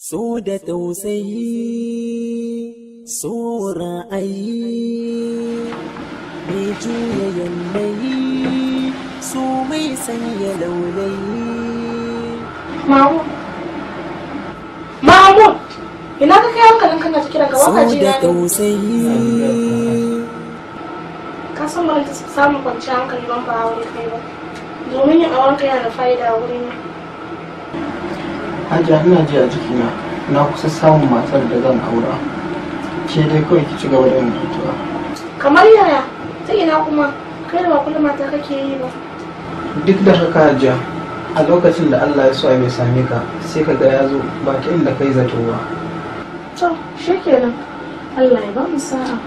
So da tausayi, so ra'ayi, mai juya yanayi, so mai sanya laulayi. Mahmud. Mahmud! Ina ka kai hankalin kana ta kiran ka, So baka ji da na ne. tausayi. Ka san ba ta samun kwanciyar hankali ban ba aure kai ba. Domin yin auren ka yana da fa'ida a wurin. Hajiya, ina ji a jikina na kusa samun matar da zan aura. Ke dai kawai ki ci gaba da yin addu'a. Kamar yaya? Ta ina kuma? Kai da ba kullum mata kake yi ba. Duk da haka Hajiya, a lokacin da Allah ya so mai same ka, sai ka ga ya zo ba ta inda kai zato ba. To, shikenan. Allah ya ba mu sa'a.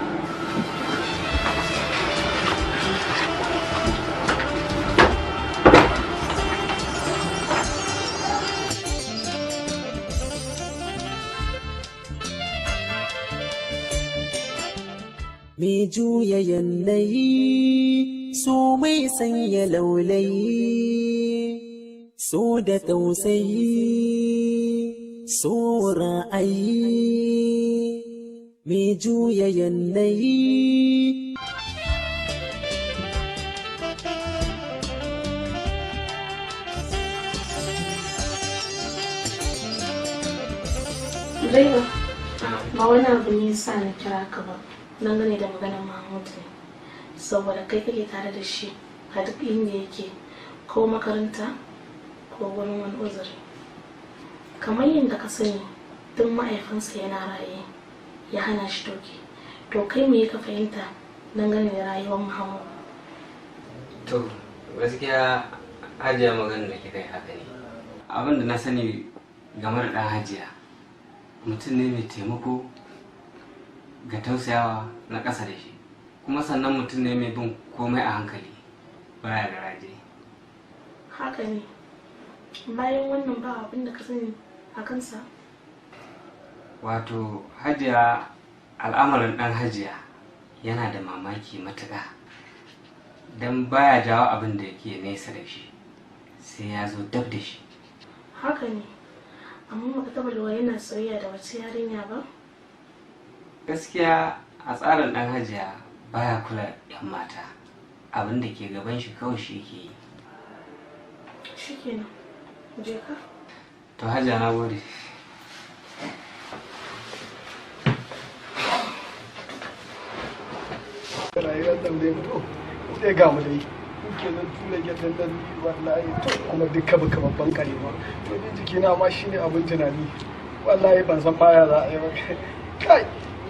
Mai juya yanayi, so mai sanya laulayi, so da tausayi, so ra'ayi, mai juya yanayi. Direba, ba wani abu ne yasa na kira ka ba. Dangane da maganar Mahmud ne. Saboda kai kake tare da shi a duk inda yake, ko makaranta ko wurin wani uzuri. Kamar yadda ka sani, duk mahaifinsa yana raye ya hana shi doki. To kai me ka fahimta dangane da rayuwar Mahmud? To, gaskiya Hajiya, magana da kika yi haka ne. Abin da na sani game da ɗan Hajiya, mutum ne mai taimako ga tausayawa na ƙasa da shi. Kuma sannan mutum ne mai bin komai a hankali, baya garaje. Haka ne. Bayan wannan ba abin da ka sani a kansa. Wato, Hajiya, al'amarin ɗan Hajiya yana da mamaki matuƙa. Don baya jawo abin da yake nesa da shi, sai ya zo dab da shi. Haka ne. Amma baka taɓa lura yana soyayya da wata yarinya ba? Gaskiya a tsarin ɗan Hajiya baya kula 'yan mata, abin da ke gaban shi kawai shi ke yi. Shikenan. Je ka. To Hajiya, na gode. Rayuwar nan dai, to dai ga mu dai ke zan tura gyaɗan nan ni wallahi. To kuma duka baka babban kare ba, to ni jikina ma shine abin tunani wallahi, ban san baya za a yi ba. Kai,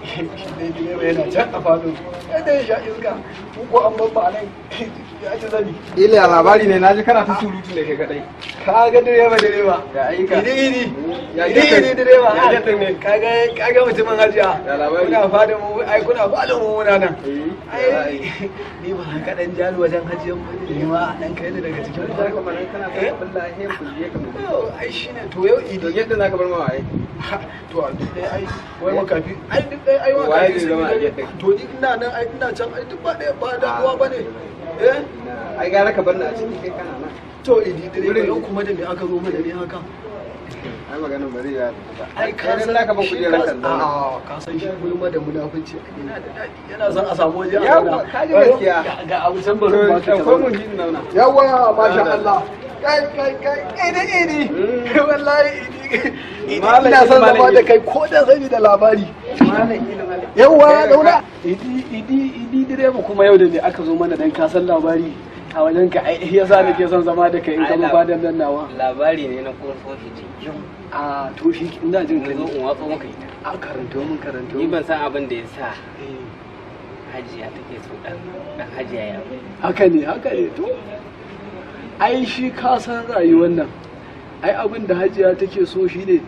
shi dai direba yana can a falo, sai dai ya sha iska, mu ko an babba a nan ya ci zani. Ila labari ne, naji kana ta surutu ne kai kadai. Ka ga direba, direba. Ya ayyuka? Idi idi. Ya Idi gefen? idi direba. Ya gefen ne? Kaga mutumin Hajiya. Ya labari? Kuna fada mu, ai kuna fada mu, muna nan. Eh, ai ni ba ka dan jalo wajen hajiyan mu ni ma dan kai ni daga cikin Za ka mana kana ta billahi ku je ka mu. To ai shine, to yau To idi. yadda zaka bar ma waye? To a duk dai ai wai makafi, ai duk dai ai Waye makafi zai sun zama a yi gefe? dare. To ni ina nan, ai ina can, ai duk ba ɗaya ba damuwa bane, eh. Ai gara ka bar ni a ciki, kai kana nan. To idi direba, yau kuma da me aka zo mana ne haka? Ai maganin ba zai yi ba. Ai ka Kai san dai zaka ban shi kujerar ka kan zauna. a ka san shi gulma da munafunci ai yana da daɗi, yana son a samu waje a Yawwa, zauna. ka ji gaskiya. Ga abu can, bari in baka ka To ko zauna. mun ji zauna. Yawwa, masha Allah, kai kai kai, idi idi, wallahi idi idi, Malam ina Idi, son Malam zama da Idi. kai ko da sani da labari. Malam Idi, malam. Yawwa, dauna idi idi idi direba, kuma yau da me aka zo mana? Dan ka san labari a wajen ka, ai yasa nake son zama da kai in ka zo fadan nan nawa. Labari ne na kurfo shi cikin. A to shi ina jin ka Zo ne. in watso maka ita. A karanto mun, karanto Ni mun. ban san abin da ya sa Eh, Hajiya take so ɗan Hajiya ya aure. Haka ne, haka ne. To ai shi ka san rayuwar nan, ai abin da Hajiya take so shine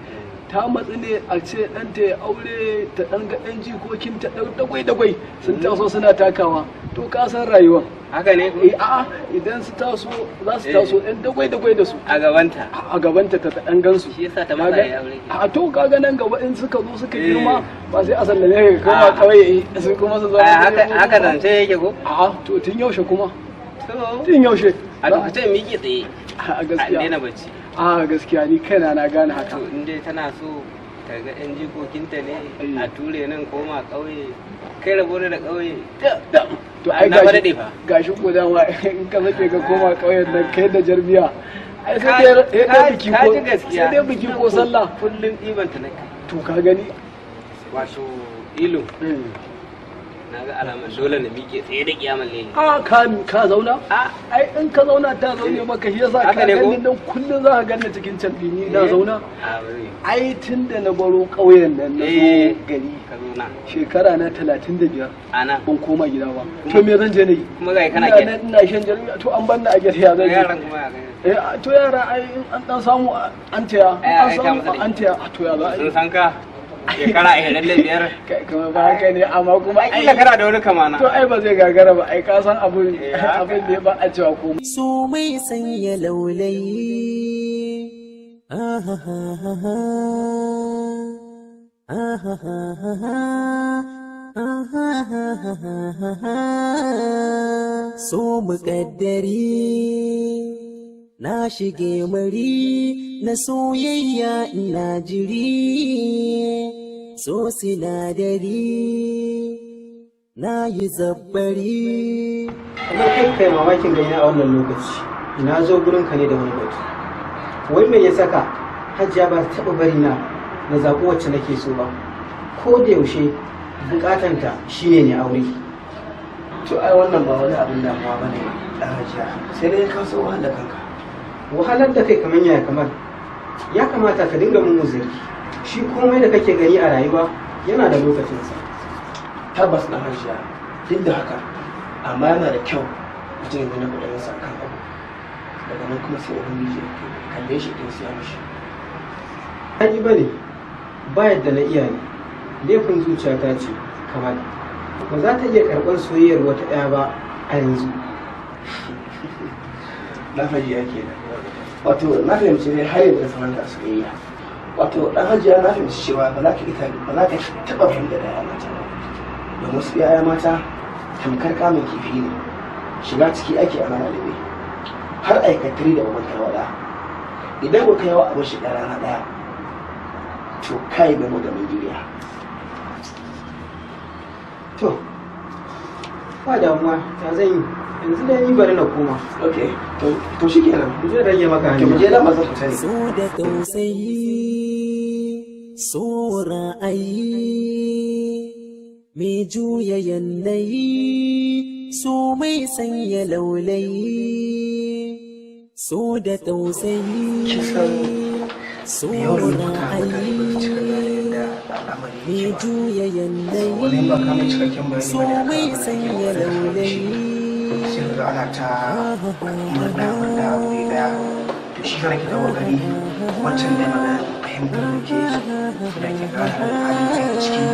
ta matsi ne a ce ɗanta ya aure, ta ɗan ga ɗan jikokin ta ɗan dagwai dagwai sun taso suna takawa. To ka san rayuwar. Haka ne? Eh, a'a, idan su taso za su taso ɗan dagwai dagwai da su. A gabanta. A gabanta ta ɗan gansu. Shi yasa ta matsa ya aure. A to kaga nan gaba in suka zo suka Eh. girma, ba sai a sallame ka koma Ah. kauye su kuma su zama A haka haka zance yake ko? A'a, to tun yaushe kuma? To Tun yaushe? a lokacin miƙe tsaye. A A gaskiya. daina bacci. A gaskiya ni kaina na gane haka. To in dai tana so Ta ga yan jikokinta ne a ture nan koma ƙauye, kai rabo da ƙauye. To ai Na fa gashi daɗe fa. Gashi ko dama in ka sake ka koma ƙauyen nan kai da jarmiya, ai sai dai sai dai biki Ka ko ji gaskiya. sai dai biki ko sallah. Kullum ɗiban ta nake. To ka gani. Wato ilu, na ga alamar dole na miƙe tsaye da kiyamar leli. A ka zauna, ai in ka zauna ta zaune maka, shi yasa ka Haka ne ko? gani nan kullum za ka ganni cikin canbi, ni na zauna. A bari. Ai tun da na baro ƙauyen nan na zo gari Ka zo na shekara na 35 ana ban koma gida ba. To me zan je na yi? Kuma ga kana Ina gida. nan ina shan jami'a, to an banna a gida, ya zan je? Yaran kuma ya kai? Eh, to yara ai in an dan samu an taya, Ai, an ai, ta samu masa da an taya, a to ya za a Sun yi? san ka shekara 25. Kai, kamar ba haka ne, amma kuma Ai kila kana da wani kamana. To ai ba zai gagara ba, ai ka san abin Haka. abin da ba a cewa komai. So mai sanya laulayi. Ah-ha-ha-ha. Ah-ha-ha-ha. Ah-ha-ha-ha. So muƙaddari na shige mari na soyayya, ina jiri, so sinadari na yi zabbari. Kamar kai kai mamakin gani a wannan lokaci, na zo gurin ka ne da wani batu. Wai me ya saka Hajiya ba ta taɓa bari na na zaɓi wacce nake so ba? Ko da yaushe bukatanta shine ne aure. To ai wannan ba wani abin damuwa ba ne, ɗan Hajiya, sai dai ka so wahalar kanka. Wahalar da kai kamar yaya? Kamar ya kamata ka dinga mun uzuri. Shi komai da kake gani a rayuwa yana da lokacinsa. Tabbas ɗan Hajiya, duk da haka amma yana da kyau mutum ya nuna kuɗinsa kan abu, daga nan kuma sai Ubangiji ya kalle shi ya siya mishi. Haƙi ba ne ba, yadda na iya ne, laifin zuciyata ce. Kamar ba za ta iya karɓar soyayyar wata ɗaya ba a yanzu. Na Hajiya kenan. Wato na fahimci dai har yanzu da sauran da soyayya. Wato ɗan Hajiya, na fahimci cewa ba za ka ita ba za ka taɓa fahimta da 'ya'ya mata ba, domin su 'ya'ya mata tamkar kamun kifi ne, shiga ciki ake a lalabe har aikatari da babban tarwaɗa. Idan ku kai wa abin shiga rana ɗaya, to kai gamo da mai juriya. To ba damuwa, ta zan yi yanzu da ni bari na koma. Ok, to shi kenan. Mu je, rage maka To mu hanya. je, dama zan fita ne. So da tausayi, so ra'ayi mai juya yanayi, so mai sanya laulayi, so da tausayi, Kin san so da yawan lokuta mutane ba su cika gane ra'ayi yadda al'amari mai yake ba. juya Wani ba kama yanayi, cikakken bayani so bane akan mai abin da ake sanya kokarin sanar da shi. laulayi. Sai ka ga ana ta murna murna a wuri daya. To shi kana ki ga kokari wancan dai magana fahimtar da ke so da ke gane halin da ake ciki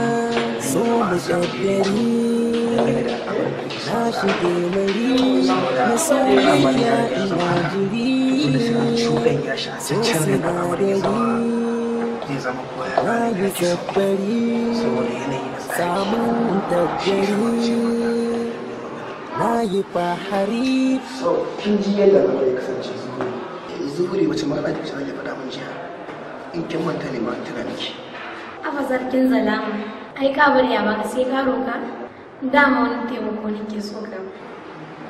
So don jama'a su samu daidaito muƙaddari dangane da al'amarin da ake na so. shige mari Saboda na al'amarin soyayya, ya riga ya zama ina haka, jiri, dole sai an cuɗanya shi a so cancanza da al'amarin ya zama sinadari zai zama kowa ya na gane yi da ake so zabbari saboda yanayi na tsari. Samun Shi yasa ma ce tabbari na yi fahari. So kin ji yadda al'amari ya kasance, Zuhuri. Zuhuri, wace magana ce zaki faɗa min jiya? In kin manta ne ma in tuna miki. Afa sarkin zalama, ai ka bari a baka sai ka roka. Dama wani taimako nake so ka.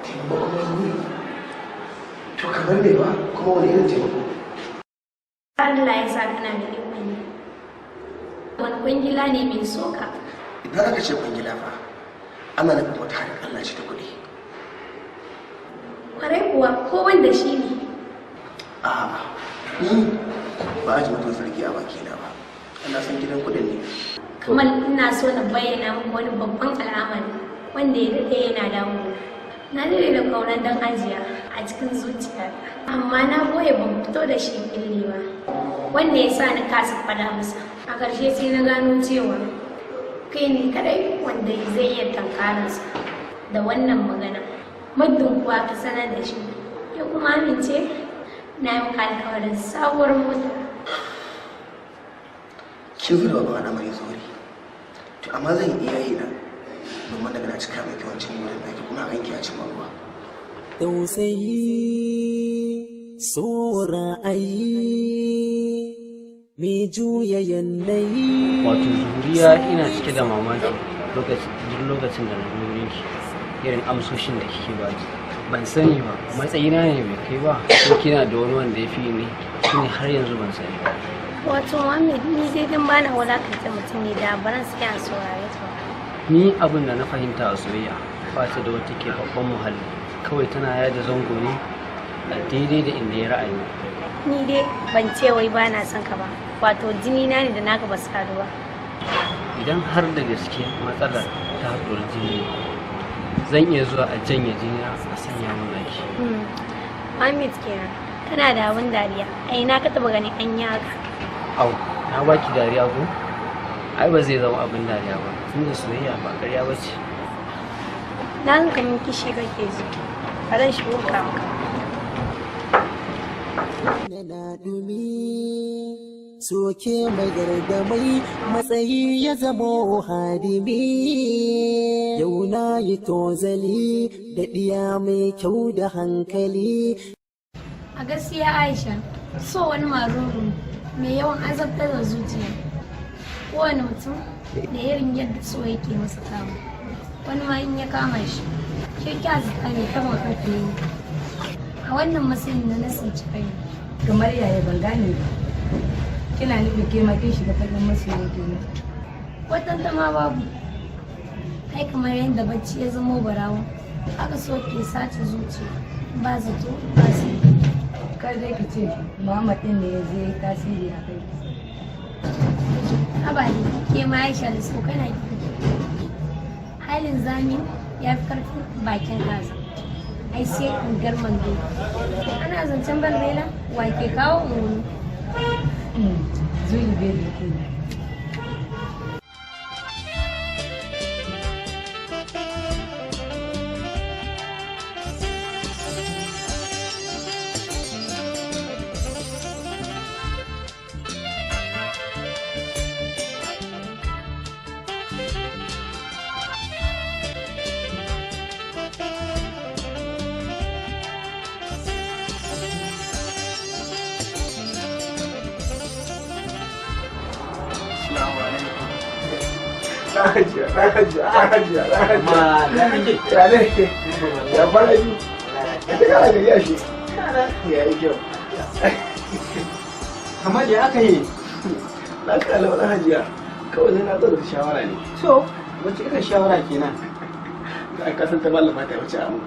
Taimako kuma, Zuhuri? To kamar me ba kuma wani irin taimako? Allah ya sa kana da ikon yi. Wani kwangila ne mai soka. Idan aka ce kwangila fa, ana nufin wata harkar Allah ce ta kuɗi. Kwarai kuwa, ko wanda shi ne. A'a, ni ba a ji mutum sarki a bakina ba. Ana san gidan kuɗin ne. Kamal, ina so na bayyana maka wani babban al'amari wanda ya daɗe yana damuna. Na daɗe da kaunar dan Hajiya a cikin zuciyata, amma na boye, ban fito da shi fili ba. Wanda ya sa ni kasa faɗa masa. A ƙarshe sai na gano cewa kai ne kadai wanda zai iya tankararsa da wannan magana. Muddin kuwa ka sanar da shi, ya kuma amince, na yi maka alkawarin sabuwar mota. Kin zo da babban al'amari, Zuhuri. To amma zan iya yi na domin daga na cika maki wancan wurin naki kuma a a cimma ruwa. Tausayi, so ra'ayi. Mai juya yanayi. Wato Zuriya, ina cike da mamaki duk lokacin da na zo wurin ki, irin amsoshin da kike ba ni. Ban sani ba, matsayina ne bai kai ba, ko kina da wani wanda ya fi ni shine, har yanzu ban sani ba. Wato Muhammad, ni dai din bana wulakanta mutum ne da baran sai a saurare ta ba. Ni abin da na fahimta a soyayya, ba ta da wata keɓaɓɓen muhalli, kawai tana yada zango ne a daidai da inda ya ra'ayi. Ni dai ban ce wai bana son ka ba. Wato jini na ne da naka ba su haɗu ba. Idan har da gaske matsalar ta haɗuwar jini ne, zan iya zuwa a janye jini a sanya mun naki. Muhammad kenan. Kana da abin dariya. Ai na ka taɓa ganin an yi haka. Au, na baki dariya ko? Ai ba zai zama abin dariya ba, tunda soyayya ba ƙarya ba ce. Na ga kamar kishi kake ji. Ba zan shigo ka maka. Na dumi soke mai gardamai, matsayi ya zamo hadimi. Yau na yi tozali da ɗiya mai kyau da hankali. A gaskiya Aisha, so wani maruru mai yawan azabtar da zuciya. Kowane mutum da irin yadda so yake masa kama. Wani ma in ya kama shi, shi kya zata mai taɓa ƙarfi ne. A wannan matsayin na tsinci kaina. Kamar yaya? Ban gane ba. Kina nufin ke ma kin shiga fagen masoya kenan? Watan ma babu. Ai kamar yadda bacci ya zamo barawo, haka so ke sace zuciya. Ba zato ba sai. Kar dai ki ce Muhammad din ne ya je ya yi tasiri a kai. Haba ne, ke ma Aisha da tsokana ki. Halin zami ya fi karfin bakin kaza. Ai sai in garman doki. Ana zancen balbela, wa ke kawo ungulu? Zuli baby kenan. Hajiya, hajiya, hajiya, Ma, da kake? Ya ne? Ya fara yi? Ya ta kara gari a shi. Ya yi kyau. Kamar ya aka yi? Na kala wani hajiya. Kawai sai na zo da shawara ne. To, wace irin shawara kenan? Da ka san ta malama ta wuce amu.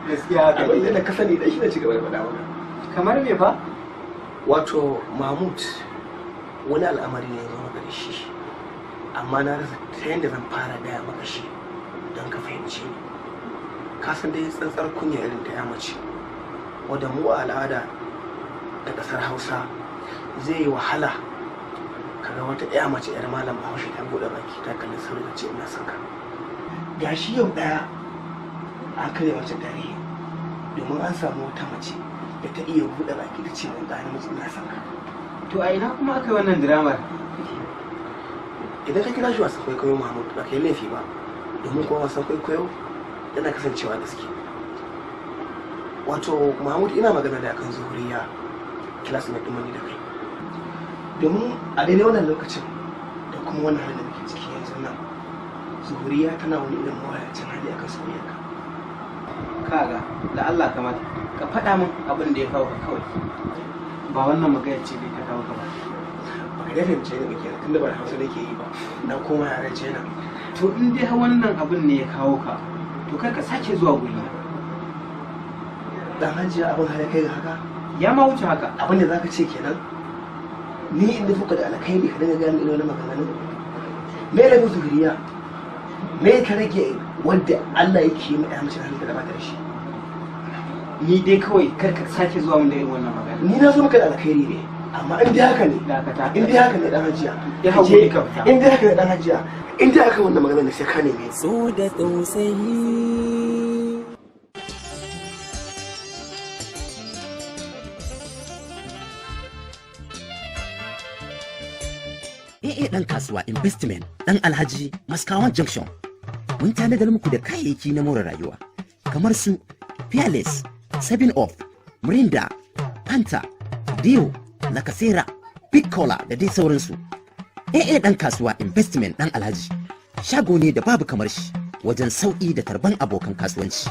Gaskiya haka Abin ne. da ka sani dai shi na ci gaba da faɗa maka. Kamar me fa? Wato Mahmud, wani al'amari ne ya zo maka da shi. Amma na rasa ta yadda zan fara gaya maka shi don ka fahimce ni. Ka san dai tsantsar kunya irin ta ya mace. Wadda mu a al'ada da ƙasar Hausa zai yi wahala kaga wata ya mace yar malam Bahaushe ta buɗe baki ta kalli sauri ta ce ina son ka. Gashi yau ɗaya an karya wancan tarihi, domin an samu wata mace da ta iya buɗe baki ta ce mun ɗa namiji ina son ka. To, a ina kuma aka yi wannan diramar? Idan ka kira shi wasan kwaikwayo, Muhammad, ba ka yi laifi ba, domin kuma wasan kwaikwayo yana kasancewa gaske. Wato Muhammad, ina magana da akan Zuhuriya, classmate ɗin ni da kai, domin a daidai wannan lokacin da kuma wannan halin da muke ciki yanzu nan, Zuhuriya tana wani irin mawayacin hali akan soyayyarka. Kaga, da Allah kamar ka faɗa min abin da ya kawo ka kawai. Ba wannan magana ce dai ta kawo ka ba. Baka dai fahimce ni ba kenan, tunda ba da Hausa nake yi ba, na koma yaren China. To, in dai har wannan abin ne ya kawo ka, to kar ka sake zuwa guri na. Dan hajiya, abin har ya kai ga haka? Ya ma wuce haka. Abin da zaka ce kenan, ni in nufi ka da alkhairi ka dinga gaya min irin wannan maganganun? Me laifin Zuhuriya? Me ka rage wanda Allah yake yi ma ya mace halitta da ba ta da shi? Ni dai kawai kar ka sake zuwa min da irin wannan magana. Ni na zo maka da alkhairi ne, amma in dai haka ne, Dakata. in dai haka ne dan hajiya, Ya haƙuri ka fita. in dai haka ne dan hajiya, in dai haka wannan magana ne, sai ka neme ni. So da tausayi. AA ɗan kasuwa Investment ɗan Alhaji, Maskawan Junction. Mun tanadar muku da kayayyaki na more rayuwa kamar su Fearless, 7 Up, Mirinda, Fanta, Dio, Lacasera. Big Cola da dai sauransu. AA ɗan kasuwa Investment ɗan Alhaji shago ne da babu kamar shi wajen sauƙi da tarban abokan kasuwanci.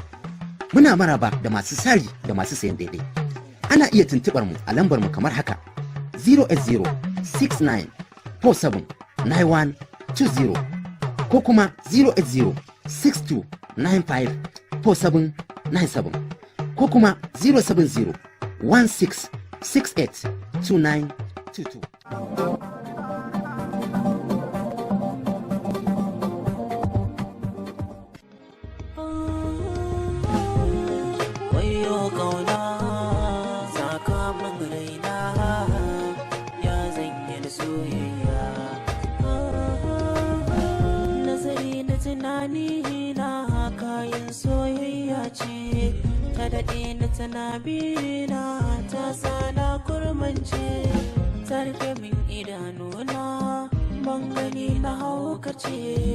Muna maraba da masu sari da masu sayan daidai. Ana iya tuntuɓar mu a lambar mu kamar haka: 080 69 47 91 20 ko kuma 080 62 95 47 97 ko kuma 070 16 68 29 22. Wayo kauna, saka min raina, ya zanyi da soyayya. Nazari da tunani na, kayan soyayya ce ta daɗe na tana bina, ta sana kurmance, ta rufe min idanuna, ban gani, na haukace.